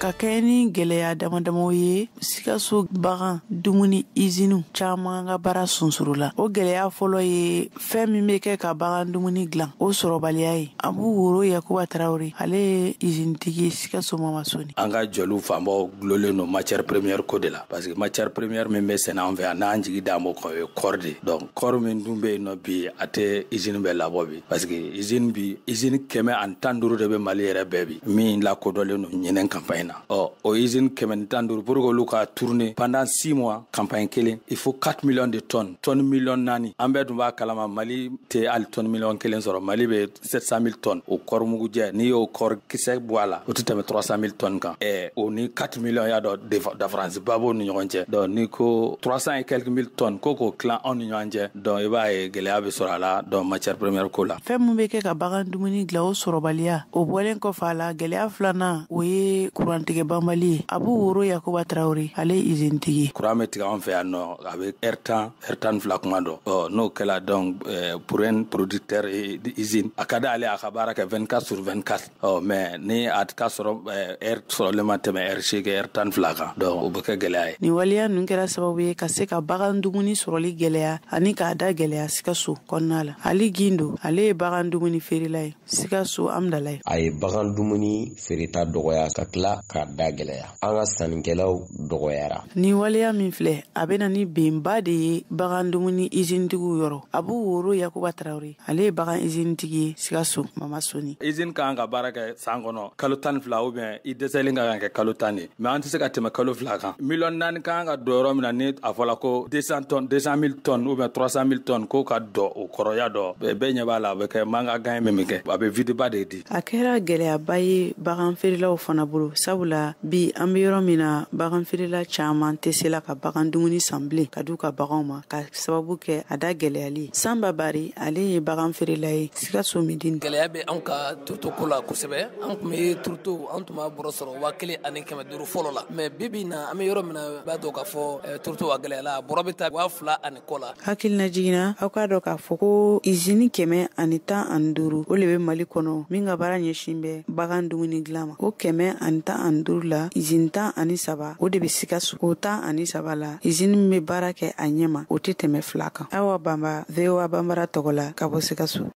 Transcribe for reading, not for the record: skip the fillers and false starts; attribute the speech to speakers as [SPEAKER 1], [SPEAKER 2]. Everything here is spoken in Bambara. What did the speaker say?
[SPEAKER 1] Ka kɛ ni gɛlɛya damadamaw ye, Sikaso bagan dumuni iziniw caman ka baara sunsuru la. O gɛlɛya fɔlɔ ye fɛn min bɛ kɛ ka bagan dumuni dilan, o sɔrɔbaliya ye. Abu Woro Yakuba Tarawele, ale ye izinitigi ye Sikaso Mamasoni.
[SPEAKER 2] An ka jɔliw fanbaw gulolen don matière première ko de la, parce que matière première min bɛ sɛnɛ an fɛ yan, n'an jigi d'an b'o kan, o ye kɔɔri de. Donc kɔɔri min dun bɛ yen nɔ bi, a tɛ usine bɛɛ labɔ bi, parce que usine bi, usine 115 de bɛ Mali yɛrɛ bɛɛ bi min lakodɔnlen don ɲinɛn campagne na. Ɔ, o usine 115, pour que olu ka tourner pendant 6 mois, campagne kelen, il faut 4 millions de tonnes, tonne 4 millions. An bɛɛ dun b'a kalama, Mali tɛ hali tonne 1 million sɔrɔ. Mali bɛ 700 000 tonnes. O kɔɔri mugujɛ, n'i y'o kɔɔri kisɛ bɔ a la, o tɛ tɛmɛ 300 000 tonnes kan. Ɛ, o ni 4 millions, y'a dɔn différence ba b'o ni ɲɔgɔn cɛ. Donc n'i ko 300 et quelques mille tonnes ko k'o tilan anw ni ɲɔgɔn cɛ, donc i b'a ye gɛlɛya bɛ sɔrɔ a la, donc matière première ko la.
[SPEAKER 1] Fɛn min bɛ kɛ ka bagan dumuni dilan, o sɔrɔbaliya, o bɔlen kɔfɛ a la, gɛlɛya filanan, o ye kurantigɛ banbali ye. Abu Woro Yakuba Tarawele, ale ye izinitigi ye.
[SPEAKER 2] Kuran bɛ tigɛ anw fɛ yan nɔ, a bɛ heure 10, heure 12 kuma dɔ. Ɔ, n'o kɛla, donc pour un producteur usine, a ka d'ale a ka baara kɛ 24 sur 24. Ɔ, mais ni a ka sɔrɔ heure sɔrɔlen ma tɛmɛ heure 8, heure 12 kan, donc o bɛ kɛ gɛlɛya ye.
[SPEAKER 1] Nin waleya ninnu kɛra sababu ye ka se ka bagan dumuni sɔrɔli gɛlɛya ani k'a da gɛlɛya Sikaso kɔnɔna la. Ali Gindo, ale ye bagan dumuni feerela ye Sikaso Amdala ye.
[SPEAKER 3] A ye bagan dumuni feereta dɔgɔya, ka tila k'a da gɛlɛya, an ka sannikɛlaw dɔgɔyara.
[SPEAKER 1] Nin waleya min filɛ, a bena ni benba de ye bagan dumuni izinitigiw yɔrɔ. Abu Woro Yakuba Tarawele, ale ye bagan izinitigi ye Sikaso Mama Soni.
[SPEAKER 2] Usine ka kan ka baara kɛ san kɔnɔ kalo 12, ou bien i dɛsɛlen ka kan kɛ kalo 10 de, mais an tɛ se ka tɛmɛ kalo 2 kan. 4 millions ka kan ka don yɔrɔ min na, ni a fɔla ko 200 tonnes, 200 000 tonnes ou bien 300 000 tonnes ko ka dɔ o kɔrɔya dɔ, bɛɛ ɲɛ b'a la, a bɛ kɛ manque à gagner min bɛ kɛ, a bɛ vide ba de di.
[SPEAKER 1] A kɛra gɛlɛyaba ye bagan feerelaw fana bolo, sabula bi an be yɔrɔ min na, bagan feerela caaman tɛ se la ka bagan dumuni san bilen ka d'u ka baganw ma, ka sababu kɛ a da gɛlɛyali. Sanba Bari, ale ye bagan feerela ye Sikaso Midini.
[SPEAKER 4] Gɛlɛya bɛ anw ka tourteau ko la kosɛbɛ. An tun bɛ tourteau, an tun b'a bɔrɔ sɔrɔ 1500 fɔlɔ la, mais bi bi na, an bɛ yɔrɔ min na, i b'a dɔn k'a fɔ tourteau a gɛlɛyala, a bɔrɔ bɛ taa 2000 ani kɔ la.
[SPEAKER 1] Hakilina jiginna, aw k'a dɔn k'a fɔ ko izini 115, o le bɛ Mali kɔnɔ min ka baara ɲɛsin bɛ bagan dumuni dilan ma. O 115 la, izini 13, o de bɛ Sikaso. O 13 la, izini min bɛ baara kɛ a ɲɛ ma, o tɛ tɛmɛ fila kan. Awa Banba, VOA Banbara tɔgɔ la, ka bɔ Sikaso.